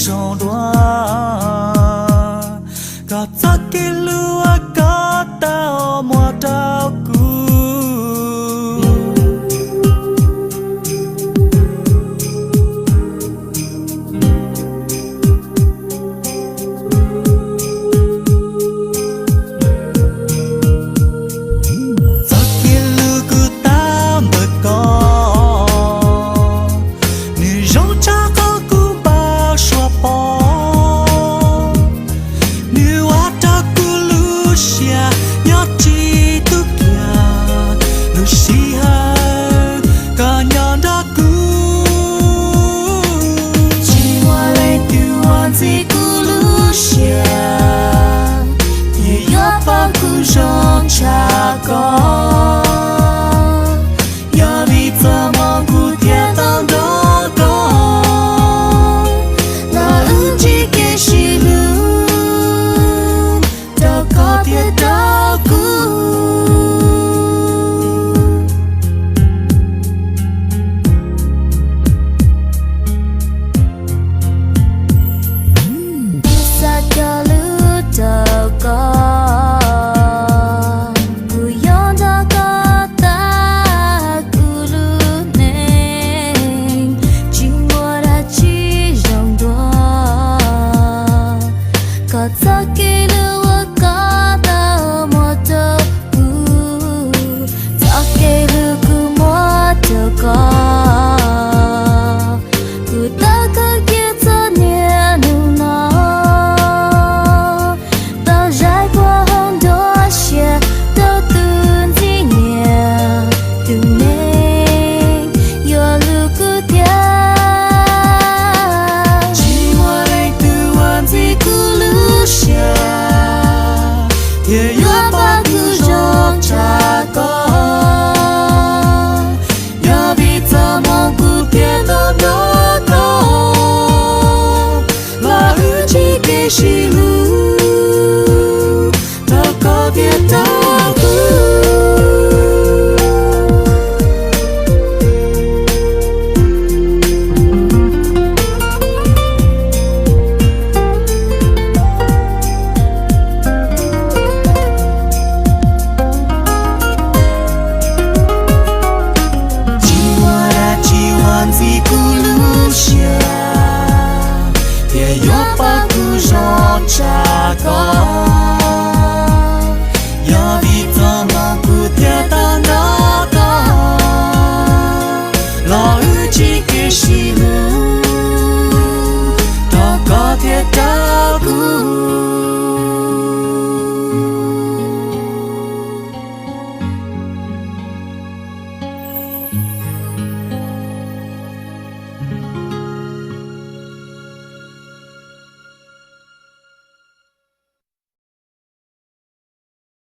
zoo dua, koj txoj kev hlub uas koj tau muab rau kuv. Txoj kev hlub kuv tau ntawm koj, nws zoo tshaj qhov kuv npau suav pom. Nws ua rau kuv lub siab nyob tsis tu kiag lub sij hawm koj nyob nrog kuv. Tsis muaj leej twg uas ntxim kuv lub siab thiaj yuav pab kuv zoo tshaj koj. Yog vim txoj hmoo kuv thiaj tau nrog koj, los wb ntsib kev sib hlub rau koj thiab rau kuv. Kuv xav cog lus rau koj, kuv yuav nrog koj tas kuv lub neej. Tsis muaj dab tsi zoo dua, koj txoj kev hlub uas koj tau muab rau kuv, txoj kev hlub kuv muab rau koj. Kuv tau khaws cia txoj niag hnub no, tau zaim puag hauv nruab siab rau tus ntxim nyiam, tus neeg yuav hlub kuv thiab. Tsis muaj leej twg uas ntxim kuv lub siab thiaj yuav pab kuv zoo tshaj koj. Yog vim txoj hmoo kuv thiaj tau nrog koj, los wb ntsib kev sib